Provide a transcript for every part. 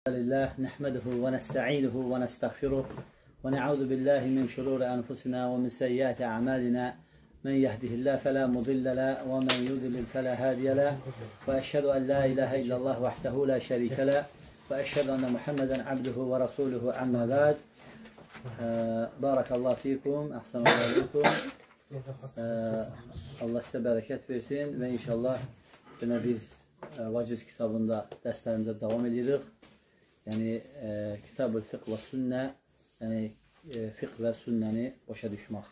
لله نحمده ونستعينه ونستغفره ونعوذ بالله من شرور أنفسنا ومن سيئات أعمالنا من يهده الله فلا مضل له ومن يضلل فلا هادي له وأشهد أن لا إله إلا الله وحده لا شريك له وأشهد أن محمدا عبده ورسوله أما بعد. بارك الله فيكم, أحسن الله إليكم. Allah size bereket versin ve inşallah yine biz Vaciz kitabında derslerimize devam ediyoruz. Yəni Kitab-ül Fiqh və Sünnə, yəni fiqh və sünnəni başa düşmək.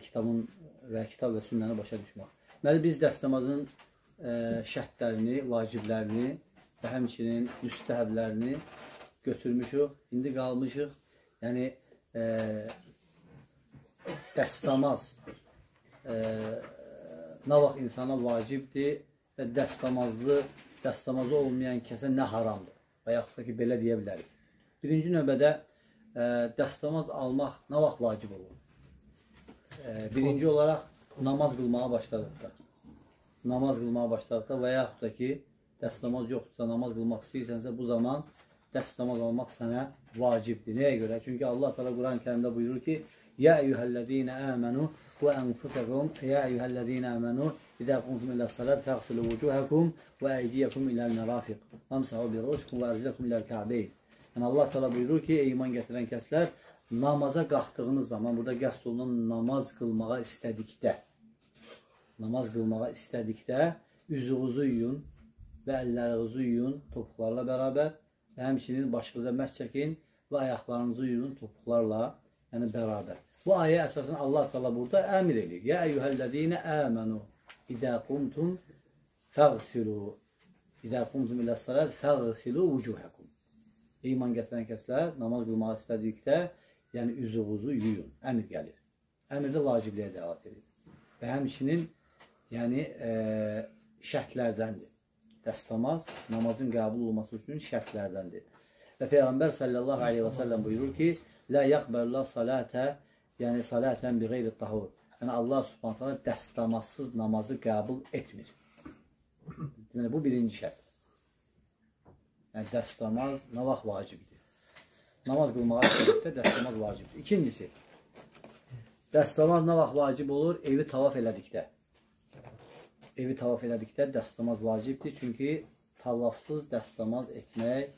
Kitabın və kitab və sünnəni başa düşmək. Deməli biz dəstəmazın şərtlərini, vaciblərini və həmçinin müstəhəblərini götürmüşük. İndi qalmışıq. Yəni dəstəmaz nə vaxt insana vacibdir və dəstəmazı olmayan kəsə nə haramdır? Və yaxud da ki, belə deyə bilərik. Birinci növbədə dəstəmaz almaq nə vaxt vacib olur? Birinci olaraq namaz qılmağa başladıqda. Namaz qılmağa başladıqda və yaxud da ki, dəstəmaz yoxdursa, namaz qılmaq istəyirsənsə, bu zaman dəstəmaz almaq sənə vacibdir. Nəyə görə? Çünki Allah Teala Quran-ı Kərimdə buyurur ki, Ya eyyuhəl-ləzīnə əmənu və ənfusakum, ya eyyuhəl-ləzīnə əmənu İzə qumtum iləs-salat fəğsilu vucuhakum və əydiyakum iləl-mərafiq vəmsahu bi-ru'usikum və ərculakum iləl-kə'beyn. Yəni Allah Teala buyurur ki, ey iman gətirən kəslər, namaza qalxdığınız zaman, burada qəsd olunan namaz qılmağa istədikdə, namaz qılmağa istədikdə üzünüzü yuyun və əllərinizi yuyun topuqlarla bərabər və həmçinin başınıza məsh çəkin və ayaqlarınızı yuyun topuqlarla, yəni bərabər. Bu ayə əsasən Allah Teala burada əmr edir. Ya eyyuhəl-ləzīnə əmənu İzə qumtum fəğsilu İzə qumtum iləs-salat fəğsilu vucuhakum. İman gətirən kəslər namaz qılmağa istədikdə, yəni üzünüzü yuyun. Əmr gəlir. Əmr də vacibliyə dəlalət edir. Və həmçinin yəni şərtlərdəndir. Dəstəmaz namazın qəbul olması üçün şərtlərdəndir. Və Peyğəmbər sallallahu aleyhi və səlləm buyurur ki, Lə yəqbəlullah salətə, yəni salətən bi qeyri tahur. Yəni Allah Subhanahu taala dəstəmazsız namazı qəbul etmir. Deməli bu birinci şərt. Yəni dəstəmaz nə vaxt vacibdir? Namaz qılmağa istədikdə dəstəmaz vacibdir. İkincisi, dəstəmaz nə vaxt vacib olur? Evi tavaf elədikdə. Evi tavaf elədikdə dəstəmaz vacibdir. Çünki tavafsız dəstəmaz etmək,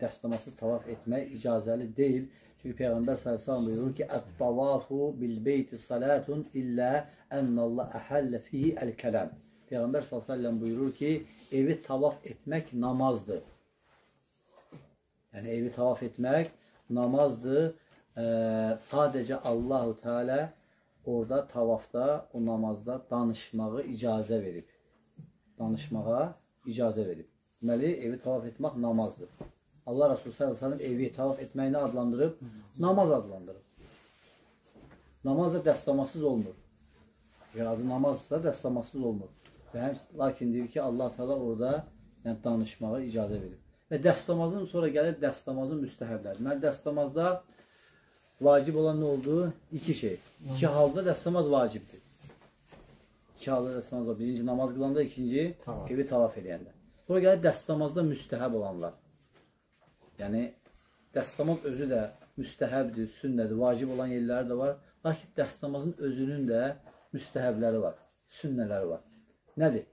dəstəmazsız tavaf etmək icazəli deyil. Çünki Peyğəmbər sallallahu əleyhi və səlləm buyurur ki, "Ət-tavafu bil-beyti salatun illə ennallah əhəllə fihi əl-kəlam." Peyğəmbər sallallahu əleyhi və səlləm buyurur ki, evi tavaf etmək namazdır. Yəni evi tavaf etmək namazdır. Sadəcə Allahu Teala orada tavafda, o namazda danışmağı icazə verib. Danışmağa icazə verib. Deməli, evi tavaf etmək namazdır. Allah Resulü sallallahu əleyhi və səlləm evi tavaf etməyini adlandırıb, namaz adlandırıb. Namaz da dəstəmazsız olmur. Yəni adı namazsa dəstəmazsız olmur. Və həm lakin deyir ki, Allah Teala orada yəni danışmağa icazə verib. Və dəstəmazın sonra gəlir dəstəmazın müstəhəbləri. Deməli dəstəmazda vacib olan nə oldu? İki şey. İki halda dəstəmaz vacibdir. İki halda dəstəmaz var. Birinci namaz qılanda, ikinci evi tavaf eləyəndə. Sonra gəlir dəstəmazda müstəhəb olanlar. Yəni, dəstəmaz özü də müstəhəbdir, sünnədir, vacib olan yerləri də var. Lakin dəstəmazın özünün də müstəhəbləri var, sünnələri var. Nədir?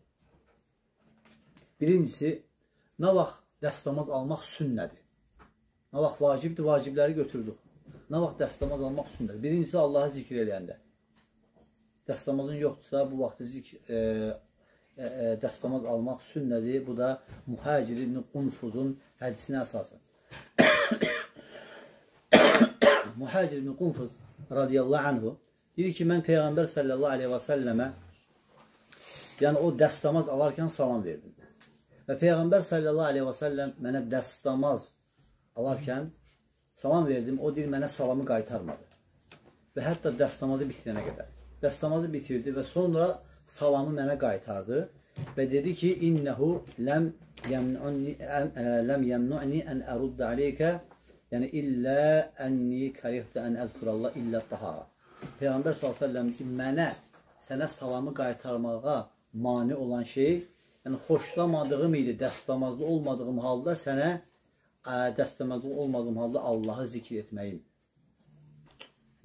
Birincisi, nə vaxt dəstəmaz almaq sünnədir? Nə vaxt vacibdir, vacibləri götürdük. Nə vaxt dəstəmaz almaq sünnədir? Birincisi, Allahı zikr eləyəndə. Dəstəmazın yoxdursa, bu vaxtı dəstəmaz almaq sünnədir. Bu da Muhacir ibn Qunfuzun hədisinə əsasən. Muhacir ibn Qunfuz radiyallahu anhu deyir ki, mən Peyğəmbər sallallahu aleyhi və səlləmə, yəni o dəstəmaz alarkən salam verdim. Və Peyğəmbər sallallahu aleyhi və səlləm mənə dəstəmaz alarkən salam verdim. O deyir, mənə salamı qaytarmadı. Və hətta dəstəmazı bitirənə qədər. Dəstəmazı bitirdi və sonra salamı mənə qaytardı və dedi ki, İnnehu ləm yemnu'ni ən əruddə aleykə, yəni illə ənni kərihdə ən əzkurallah illə tahara. Peyğəmbər sallallahu əleyhi və səlləm mənə, sənə salamı qaytarmağa mane olan şey, Yəni, xoşlamadığım idi, dəstəmazlı olmadığım halda sənə, dəstəmazlı olmadığım halda Allahı zikr etməyim.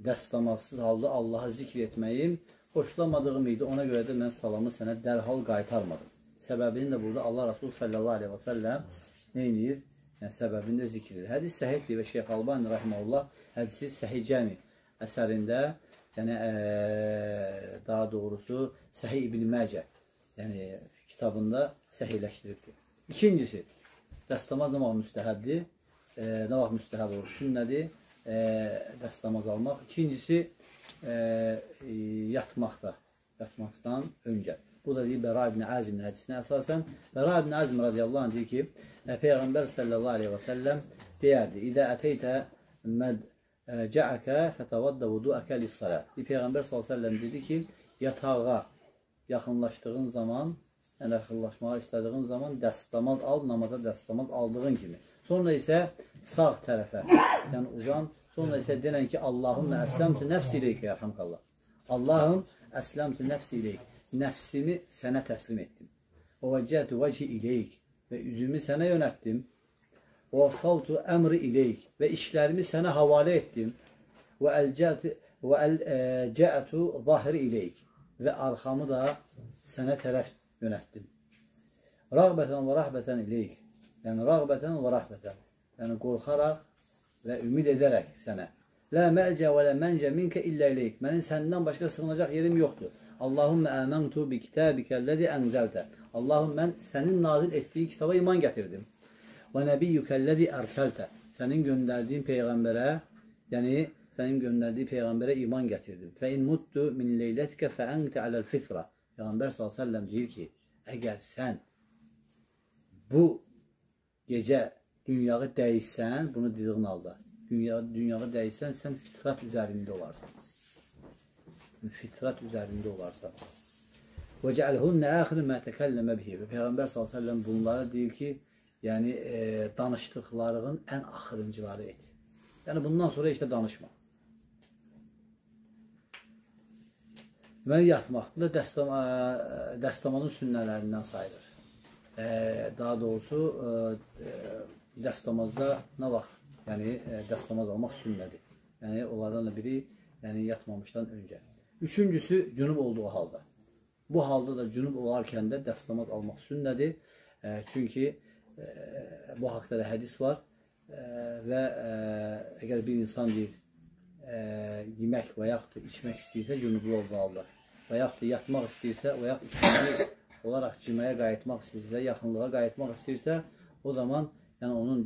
Dəstəmazsız halda Allahı zikr etməyim xoşlamadığım idi. Ona görə də mən salamı sənə dərhal qaytarmadım. Səbəbini də burada Allah Rasulü sallallahu aleyhi və səlləm nə edir? Yəni, səbəbini də zikr edir. Hədis səhihdir və Şeyx Albani rahimehullah hədisi Səhih Cəmi əsərində, yəni daha doğrusu Səhih İbn Məcə, yəni kitabında səhihləşdiribdir. İkincisi, dəstəmaz nə vaxt müstəhəbdir? Nə vaxt müstəhəb olur? Sünnədir dəstəmaz almaq. İkincisi, yatmaqda, yatmaqdan öncə. Bu da deyir Bəra ibn Azimin hədisinə əsasən. Bəra ibn Azim radiyallahu anh deyir ki, Peyğəmbər sallallahu aleyhi və səlləm deyərdi, İdə əteytə mədcəəkə fətəvaddə vuduəkə lissalat. Peyğəmbər sallallahu aleyhi və səlləm dedi ki, yatağa yaxınlaşdığın zaman, yəni yaxınlaşmağı istədiğin zaman dəstəmaz al, namaza dəstəmaz aldığın kimi. Sonra isə sağ tərəfə, yəni uzan, sonra isə denən ki, Allahümmə əsləmtü nəfsi ileykə, yarhamqallah. Allahım, əsləmtü nəfsi ileyk, nəfsimi sənə təslim etdim. Və vəccəhtu vəchi ileyk, və üzümü sənə yönətdim. Və vəffaltu əmri ileyk, və işlərimi sənə havalə etdim. Və əlcə'tu zahri ileyk, və arxamı da sənə tərəf yönətdim. Rəğbətən və rəhbətən ileyk, yəni rəğbətən və rəhbətən, yəni qorxaraq və ümid edərək sənə. Lə məlcə və lə məncə minkə illə ileyk, mənim səndən başqa sığınacaq yerim yoxdur. Allahümmə əməntu bi kitabikəl-ləzi ənzəltə. Allahım, mən sənin nazil etdiyin kitaba iman gətirdim. Və nəbiyyükəl-ləzi ərsəltə. Sənin göndərdiyin peyğəmbərə, yəni sənin göndərdiyi peyğəmbərə iman gətirdim. Fə in muttu min leylətikə fəəntə aləl-fitra. Peyğəmbər sallallahu əleyhi və səlləm deyir ki, əgər sən bu gecə dünyağı dəyişsən, bunu dediğin halda, dünyağı dəyişsən, sən fitrat üzərində olarsan. Fitrat üzərində olarsan. Və cəalhunnə əxir mə təkəlləmə bihi. Və Peyğəmbər sallallahu əleyhi və səlləm bunlara deyir ki, yəni danışdıqlarının ən axırıncıları et. Yəni bundan sonra heç də danışma. Deməli, yatmaq. Bu da dəstəmazın sünnələrindən sayılır. Daha doğrusu, dəstəmazda nə vaxt? Yəni, dəstəmaz almaq sünnədir. Yəni, onlardan da biri, yəni, yatmamışdan öncə. Üçüncüsü, cünub olduğu halda. Bu halda da cünub olarkən də dəstəmaz almaq sünnədir. Çünki bu haqda da hədis var və əgər bir insan deyir, yemək və yaxud da içmək istəyirsə, cünublu olduğu halda və yaxud da yatmaq istəyirsə və yaxud ikinci olaraq ciməyə qayıtmaq istəyirsə, yaxınlığa qayıtmaq istəyirsə, o zaman yəni, onun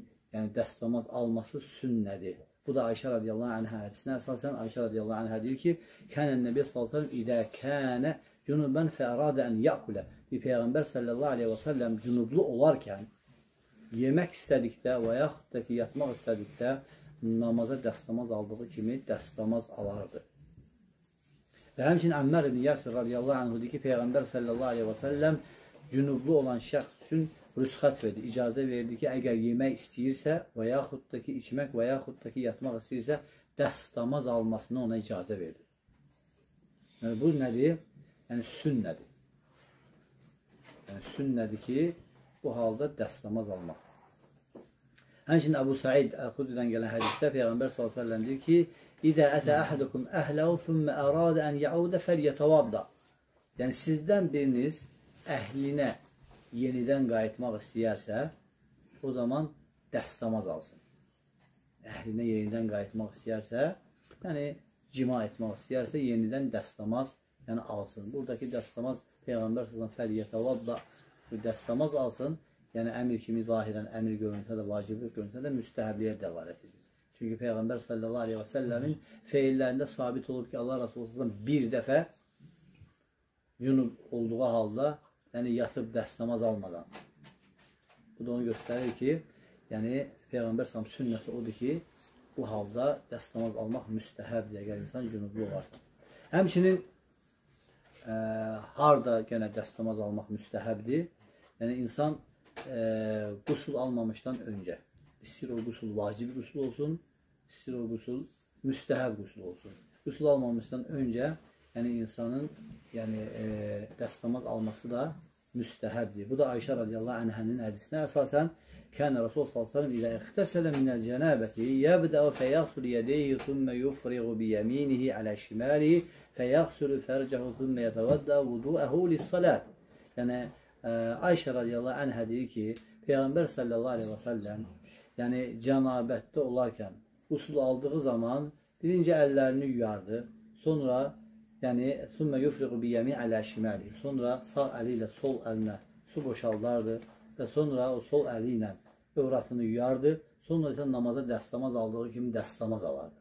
dəstəmaz alması sünnədir. Bu da Ayşə radiyallahu anhə hədisinə əsasən Ayşə radiyallahu anhə deyir ki, Kənən Nəbi sallallahu əleyhi və səlləm idə kənə cunubən fəradə ən yəkulə. Bir Peyğəmbər sallallahu əleyhi və səlləm cunublu olarkən yemək istədikdə və yaxud da ki, yatmaq istədikdə namaza dəstəmaz aldığı kimi dəstəmaz alardı. Və həmçinin Əmmər ibn Yasir radiyallahu anhu deyir ki, Peyğəmbər sallallahu əleyhi və səlləm cünublu olan şəxs üçün rüsxət verdi, icazə verdi ki, əgər yemək istəyirsə və yaxud da ki, içmək və yaxud da ki, yatmaq istəyirsə, dəstəmaz almasını ona icazə verdi. Yəni, bu nədir? Yəni, sünnədir. Yəni, sünnədir ki, bu halda dəstəmaz almaq. Həmçinin Əbu Said Əl-Xudridən gələn hədisdə Peyğəmbər sallallahu əleyhi və səlləm deyir ki, İdə ətə əhədukum əhləhu thumma əradə ən yəudə fəlyətəvadda. Yəni, sizdən biriniz əhlinə yenidən qayıtmaq istəyərsə, o zaman dəstəmaz alsın. Əhlinə yenidən qayıtmaq istəyərsə, yəni cima etmək istəyərsə, yenidən dəstəmaz yəni, alsın. Buradakı dəstəmaz Peyğəmbər sallallahu əleyhi və səlləm fəlyətəvadda dəstəmaz alsın. Yəni, əmir kimi zahirən əmir görünsə də, vaciblik görünsə də müstəhəbliyə dəlalət edir. Çünki Peyğəmbər sallallahu aleyhi və səlləmin feillərində sabit olub ki, Allah Rasulü bir dəfə cünub olduğu halda, yəni yatıb dəstəmaz almadan. Bu da onu göstərir ki, yəni Peyğəmbər sallallahu sünnəsi odur ki, bu halda dəstəmaz almaq müstəhəbdir, əgər insan cünublu olarsa. Həmçinin harda gənə dəstəmaz almaq müstəhəbdir? Yəni insan qusul almamışdan öncə, istəyir o qusul vacib qusul olsun, istəyir o qusul müstəhəb qusul olsun. Qusul almamışdan öncə, yəni insanın dəstəmaz alması da müstəhəbdir. Bu da Ayşə radiyallahu anhənin hədisinə əsasən Kənə Rasul sallallahu əleyhi və səlləm ilə ixtəsələ minəl cənəbəti yəbdəu fəyaxsulu yədeyhi thumma yufriğu biyəminihi alə şimalihi fəyaxsulu fərcəhu thumma yətəvəddə vuduəhu lis-salat. Yəni Ayşə radiyallahu anhə deyir ki, Peyğəmbər sallallahu əleyhi və səlləm yəni cənabətdə olarkən usul aldığı zaman birinci əllərini yuyardı. Sonra yəni thumma yufriğu biyəminihi alə şimalihi. Sonra sağ əli ilə sol əlinə su boşaldardı və sonra o sol əli ilə övratını yuyardı. Sonra isə namaza dəstəmaz aldığı kimi dəstəmaz alardı.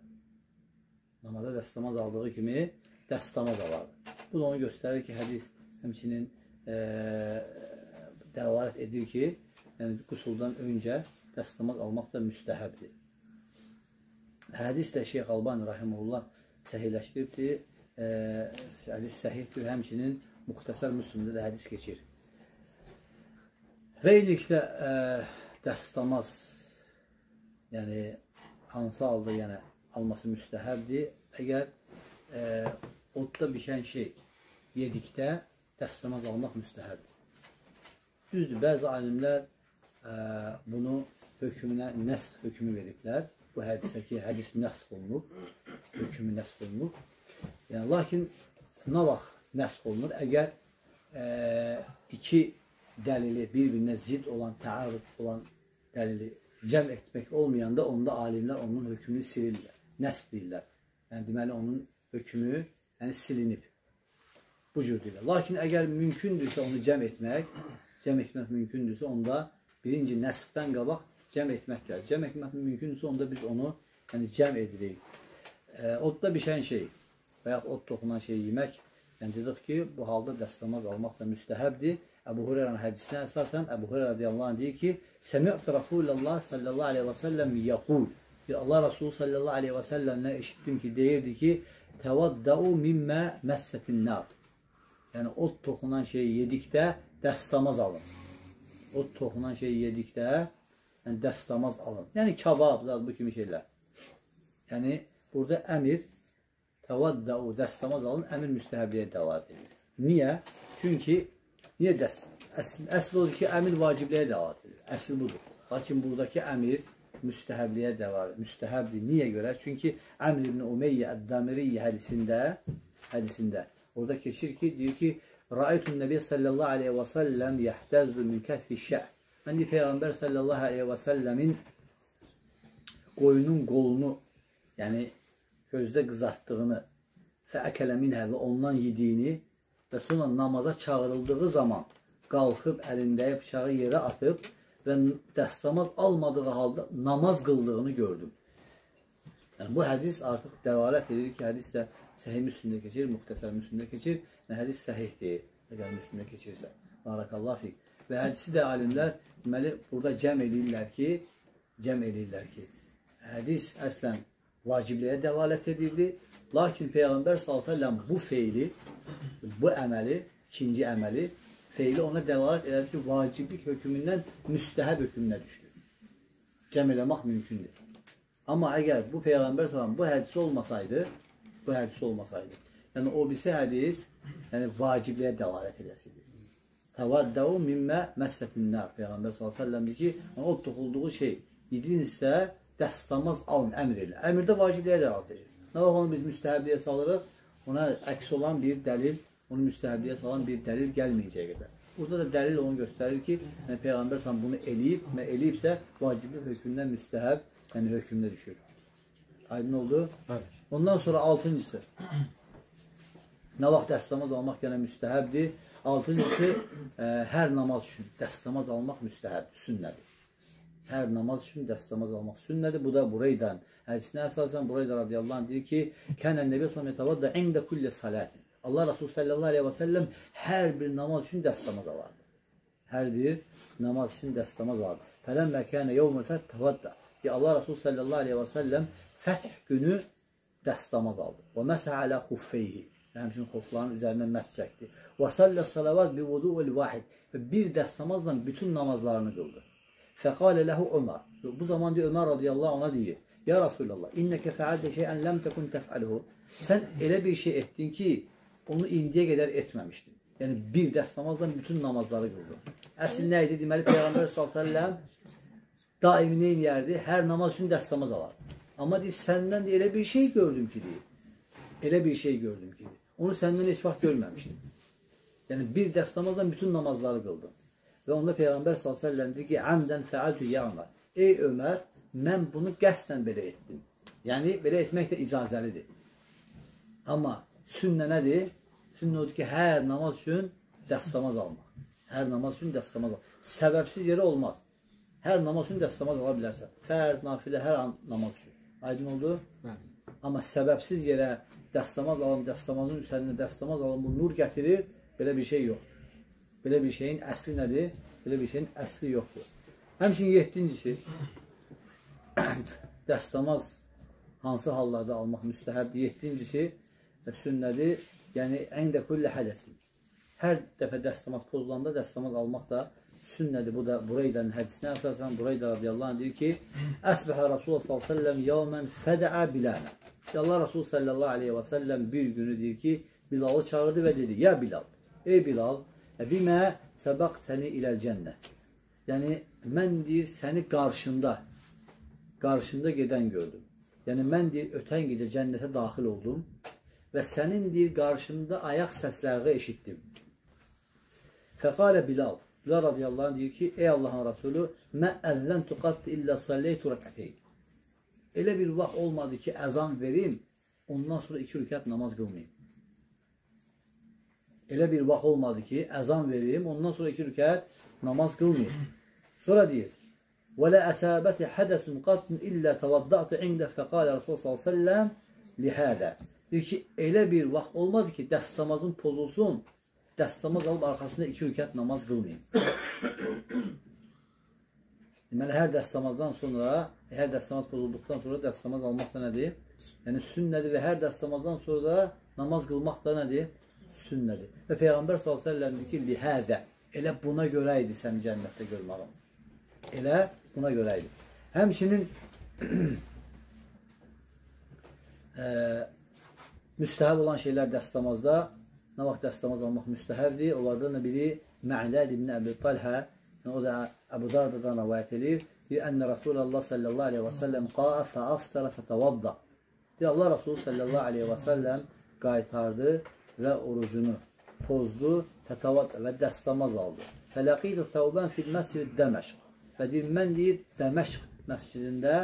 Namaza dəstəmaz aldığı kimi dəstəmaz alardı. Bu da onu göstərir ki, hədis həmçinin dəlalət edir ki, yəni qüsuldan öncə dəstəmaz almaq da müstəhəbdir. Hədis də Şeyx Albani rahimehullah səhihləşdiribdir. Hədis səhihdir, həmçinin Muxtəsər Müslimdə də hədis keçir. Və eyniliklə dəstəmaz, yəni hansı halda yəni alması müstəhəbdir? Əgər odda bişən şey yedikdə dəstəmaz almaq müstəhəbdir. Düzdür, bəzi alimlər bunu hökmünə nəsx hökmü veriblər. Bu hədisə ki, hədis nəsx olunub, hökmü nəsx olunub. Yəni, lakin nə vaxt nəsx olunur? Əgər iki dəlili bir-birinə zid olan, təarrud olan dəlili cəm etmək olmayanda onda alimlər onun hökmünü silirlər, nəsx deyirlər. Yəni, deməli, onun hökmü yəni, silinib. Bu cür deyirlər. Lakin əgər mümkündürsə onu cəm etmək mümkündürsə onda birinci nəsxdən qabaq cəm etmək gəlir. Cəm etmək mümkündürsə onda biz onu yəni, cəm edirik. Odda bişən şey və yaxud od toxunan şey yemək, yəni dedik ki, bu halda dəstəmaz almaq da müstəhəbdir. Əbu Hüreyrənin hədisinə əsasən Əbu Hüreyrə radiyallahu anh deyir ki, Səmi'tu Rasulullah sallallahu aleyhi və səlləm yəqul. Allah Resulü sallallahu aleyhi və səlləmlə eşitdim ki, deyirdi ki, Təvaddəu mimmə məssətin nar. Yəni, od toxunan şeyi yedikdə dəstəmaz alın. Od toxunan şeyi yedikdə yəni, dəstəmaz alın. Yəni, kabab, bu kimi şeylər. Yəni, burada əmir təvaddəu, dəstəmaz alın, əmir müstəhəbliyə dəlalət edir. Niyə? Çünki niyə dəst? Əsl odur ki, əmir vacibliyə dəlalət edir. Əsl budur. Lakin buradakı əmir müstəhəbliyə dəlalət müstəhəbdir. Niyə görə? Çünki Əmr ibn Umeyyə Əd-Damiriyyə hədisində orada keçir ki, deyir ki, Rəaytun Nəbi sallallahu aleyhi və səlləm yəhtəzzu min kəfi şəh. Mən deyir, Peyğəmbər sallallahu aleyhi və səlləmin qoyunun qolunu, yəni közdə qızartdığını, fəəkələ minhə və ondan yediyini və sonra namaza çağırıldığı zaman qalxıb əlindəyi bıçağı yerə atıb və dəstəmaz almadığı halda namaz qıldığını gördüm. Yəni, bu hədis artıq dəlalət edir ki, hədis də Səhih Müslimdə keçir, Muxtəsər Müslimdə keçir. Yəni, hədis səhihdir, əgər Müslimdə keçirsə. Barakallahu fik. Və hədisi də alimlər deməli, burada cəm eləyirlər ki, hədis əslən vacibliyə dəlalət edirdi. Lakin Peyğəmbər sallallahu əleyhi və səlləm bu feili, bu əməli, ikinci əməli, feili ona dəlalət elədi ki, vaciblik hökmündən müstəhəb hökmünə düşdü. Cəm eləmək mümkündür. Amma əgər bu Peyğəmbər sallallahu bu hədisi olmasaydı, yəni o birisi hədis, yəni vacibliyə dəlalət edəsidir. Təvaddəu mimmə məssətin nar. Peyğəmbər sallallahu əleyhi və səlləm deyir ki, yəni, o toxulduğu şey yedinsə dəstəmaz alın, əmr elə. Əmirdə vacibliyə dəlalət edir. Nə vaxt onu biz müstəhəbliyə salırıq, ona əks olan bir dəlil, onu müstəhəbliyə salan bir dəlil gəlməyəcəyə qədər. Burada da dəlil onu göstərir ki, yəni Peyğəmbər sallallahu bunu eləyib və eləyibsə vaciblik hökmündən müstəhəb, yəni hökmünə düşür. Aydın oldu? Evet. Ondan sonra altıncısı. Nə vaxt dəstəmaz almaq yenə müstəhəbdir. Altıncısı, hər namaz üçün dəstəmaz almaq müstəhəbdir, sünnədir. Hər namaz üçün dəstəmaz almaq sünnədir. Bu da Bureydən hədisinə əsasən Bureydə radiyallahu anh deyir ki, Kənə Nəbi sallallahu əleyhi və səlləm ində kulli salatin. Allah Resulü sallallahu əleyhi və səlləm hər bir namaz üçün dəstəmaz alardı. Hər bir namaz üçün dəstəmaz alardı. Fələmmə kənə yevmül fəth təvadda. Allah Resulü sallallahu əleyhi və səlləm fəth günü dəstəmaz aldı. Və məsəh alə xuffeyhi. Həmçinin xofların üzərindən məsh çəkdi. Və sallə salavat bi vudu'il vahid. Və bir dəstəmazla bütün namazlarını qıldı. Fəqalə ləhu Ömər. Bu zaman deyir, Ömər radiyallahu ona deyir: Ya Resulallah, innəkə fəaltə şeyən ləm təkun təf'alhu. Sən elə bir şey etdin ki, onu indiyə qədər etməmişdin. Yəni bir dəstəmazla bütün namazları qıldı. Əsl nə idi? Deməli, Peyğəmbər sallallahu əleyhi və səlləm daimi nə edərdi? Hər namaz üçün dəstəmaz alardı. Amma deyir, səndən də elə bir şey gördüm ki, deyir. Elə bir şey gördüm ki, deyir. Onu səndən heç vaxt görməmişdim. Yəni bir dəstəmazla bütün namazları qıldı. Və onda Peyğəmbər sallallahu əleyhi və səlləm deyir ki, əmdən fəaltu ya Ömər. Ey Ömər, mən bunu qəsdən belə etdim. Yəni belə etmək də icazəlidir. Amma sünnə nədir? Sünnə odur ki, hər namaz üçün dəstəmaz almaq. Hər namaz üçün dəstəmaz almaq. Səbəbsiz yerə olmaz. Hər namaz üçün dəstəmaz ala bilərsən. Fərd, nafilə, hər an namaz üçün. Aydın oldu? Bəli. Amma səbəbsiz yerə dəstəmaz alım, dəstəmazın üzərində dəstəmaz alım, bu nur gətirir, belə bir şey yoxdur. Belə bir şeyin əsli nədir? Belə bir şeyin əsli yoxdur. Həmçinin yeddincisi, dəstəmaz hansı hallarda almaq müstəhəbdir? Yeddincisi sünnədir, yəni əndə kulli hədəsin. Hər dəfə dəstəmaz pozulanda dəstəmaz almaq da sünnədir. Bu da Bureydanın hədisinə əsasən Bureyda radiyallahu anh deyir ki, Əsbəhə Rasulullah sallallahu əleyhi və səlləm yevmən fədəə Bilalə. Allah Rasul sallallahu əleyhi və səlləm bir günü deyir ki, Bilalı çağırdı və dedi, ya Bilal, ey Bilal, bimə səbəqtəni iləl cənnə. Yəni, mən deyir, səni qarşında gedən gördüm. Yəni, mən deyir, ötən gecə cənnətə daxil oldum və sənin deyir, qarşında ayaq səsləri eşitdim. Fəqalə Bilal, Bilal radiyallahu anh deyir ki, ey Allahın Rasulü, mə əzzəntu qatt illə salleytu rəkəteyn. Elə bir vaxt olmadı ki, əzan verim, ondan sonra 2 rükət namaz qılmayım. Elə bir vaxt olmadı ki, əzan verim, ondan sonra 2 rükət namaz qılmayım. Sonra deyir, وَلَا أَسَابَتِ حَدَسٌ قَطٌ إِلَّا تَوَضَّعْتُ عِنْدَ فَقَالَ رَسُولُ صَلَّى اللّٰهُ عَلَيْهِ وَسَلَّمْ لِهَذَا. Deyir ki, elə bir vaxt olmadı ki, dəstəmazın pozulsun, dəstəmaz alıb arxasında 2 rükət namaz qılmayım. Deməli, hər dəstəmazdan sonra, hər dəstəmaz pozulduqdan sonra dəstəmaz almaq da nədir? Yəni, sünnədir və hər dəstəmazdan sonra da namaz qılmaq da nədir? Sünnədir. Və Peyğəmbər sallallahu əleyhi və səlləm deyir ki, lihədə, elə buna görə idi səni cənnətdə görmağım. Elə buna görə idi. Həmçinin müstəhəb olan şeylər dəstəmazda, nə vaxt dəstəmaz almaq müstəhəbdir? Onlardan da biri Mə'ləd ibn Əbi Talhə, yəni o da Əbu Dardadan rəvayət edir. Deyir, Ənə Rasulallah sallallahu aleyhi və səlləm qa'a fəaftara fətəvadda. Deyir, Allah Rasulü sallallahu aleyhi və səlləm qaytardı və orucunu pozdu, fətəvadda və dəstəmaz aldı. Fələqidu Səvbən fil məscid Dəməşq. Və deyir, mən deyir, Dəməşq məscidində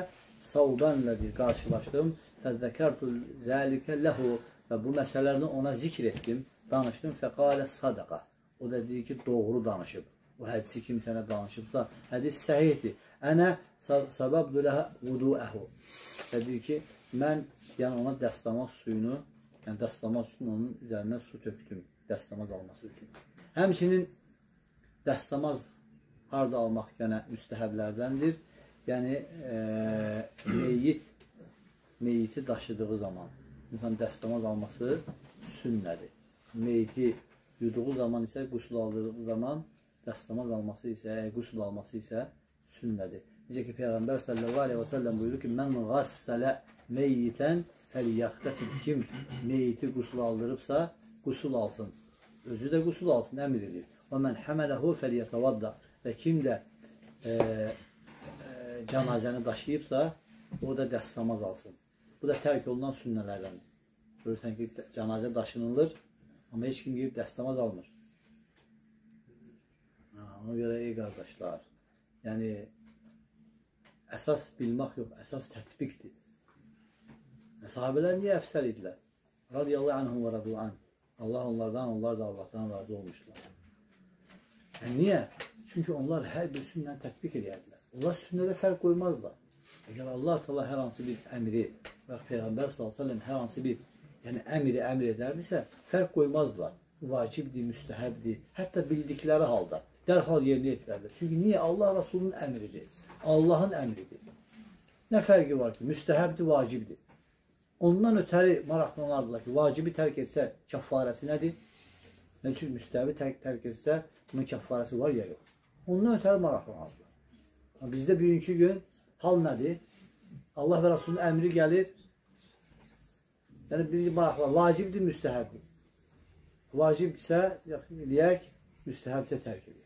Səvbənlə deyir, qarşılaşdım. Fəzəkərtu zəlikə ləhu. Və bu məsələlərini ona zikr etdim, danışdım. Fəqalə sadaqa. O da deyir ki, doğru danışıb. O hədisi kim sənə danışıbsa, hədis səhihdir. Ənə səbəbdü ləhə vuduəhu. Və deyir ki, mən yəni ona dəstəmaz suyunu, yəni dəstəmaz üçün onun üzərinə su tökdüm, dəstəmaz alması üçün. Həmçinin dəstəmaz harda almaq yenə müstəhəblərdəndir. Yəni, meyiti daşıdığı zaman insan dəstəmaz alması sünnədir. Meyiti yuduğu zaman isə, qüsl aldığı zaman dəstəmaz alması isə, qüsl alması isə sünnədir. Necə ki, Peyğəmbər sallallahu aleyhi və səlləm buyurur ki, mən qassələ meyyitən fəliyyəxtəsib. Kim meyiti qüsl aldırıbsa, qüsl alsın. Özü də qüsl alsın, əmr edir. Və mən həmələhu fəliyyətəvadda. Və kim də cənazəni daşıyıbsa, o da dəstəmaz alsın. Bu da tərk olunan sünnələrdəndir. Görürsən ki, cənazə daşınılır, amma heç kim girib dəstəmaz almır. Ona görə, ey qardaşlar, yəni, əsas bilmək yox, əsas tətbiqdir. Sahabələr niyə əfsəl idilər? Radiyallahu anhum və radu anh. Allah onlardan, onlar da Allahdan razı olmuşlar. Yəni, niyə? Çünki onlar hər bir sünnəni tətbiq edərdilər. Onlar sünnədə fərq qoymazlar. Əgər Allah Teala hər hansı bir əmri və Peyğəmbər sallallahu əleyhi və səlləm hər hansı bir yəni əmri əmr edərdisə, fərq qoymazlar. Vacibdir, müstəhəbdir, hətta bildikləri halda dərhal yerinə yetirərlər. Çünki niyə? Allah Rasulunun əmridir. Allahın əmridir. Nə fərqi var ki? Müstəhəbdir, vacibdir. Ondan ötəri maraqlanardılar ki, vacibi tərk etsə kəffarəsi nədir? Nə üçün müstəhəbi tərk etsə bunun kəffarəsi var ya yox? Ondan ötəri maraqlanardılar. Bizdə bugünkü gün hal nədir? Allah və Rasulunun əmri gəlir. Yəni, birinci maraqlar, vacibdir, müstəhəbdir. Vacibsə, deyək, müstəhəbsə tərk edir.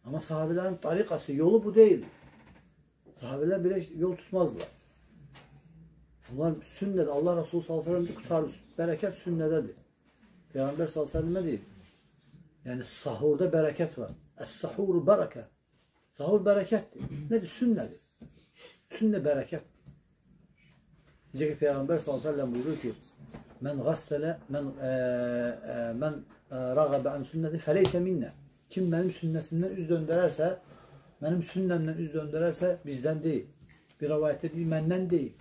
Amma sahabələrin tariqası, yolu bu deyil. Sahabələr belə yol tutmazlar. Onlar sünnədə, Allah Resulü sallallahu əleyhi və səlləm qutarır. Bərəkət sünnədədir. Peyğəmbər sallallahu əleyhi və səlləm nə deyir? Yəni sahurda bərəkət var. Əs-sahuru bərəkə. Sahur bərəkətdir. Nədir? Sünnədir. Sünnə bərəkətdir. Necə ki Peyğəmbər sallallahu əleyhi və səlləm buyurur ki, mən qassələ, mən rağəbə an sünnəti fəleysə minnə. Kim mənim sünnətimdən üz döndərərsə, mənim sünnəmdən üz döndərərsə bizdən deyil. Bir rəvayətdə deyil, məndən deyil.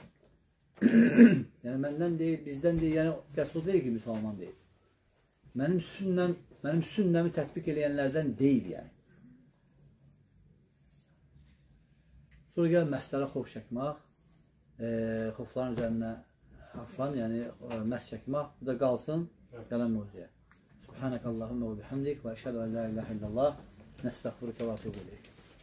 Yəni məndən deyil, bizdən deyil, yəni qəsd o deyil ki, müsəlman deyil. Mənim sünnəm, mənim sünnəmi tətbiq eləyənlərdən deyil yəni. Sonra gəl məslərə xof çəkmək, xofların üzərinə haflan, yəni məhz çəkmək, bu da qalsın gələn mövzuya. Subhanəkallahumma və bihamdik və əşhədu ən la ilahe illallah, nəstəğfiruke və etûbü ileyk.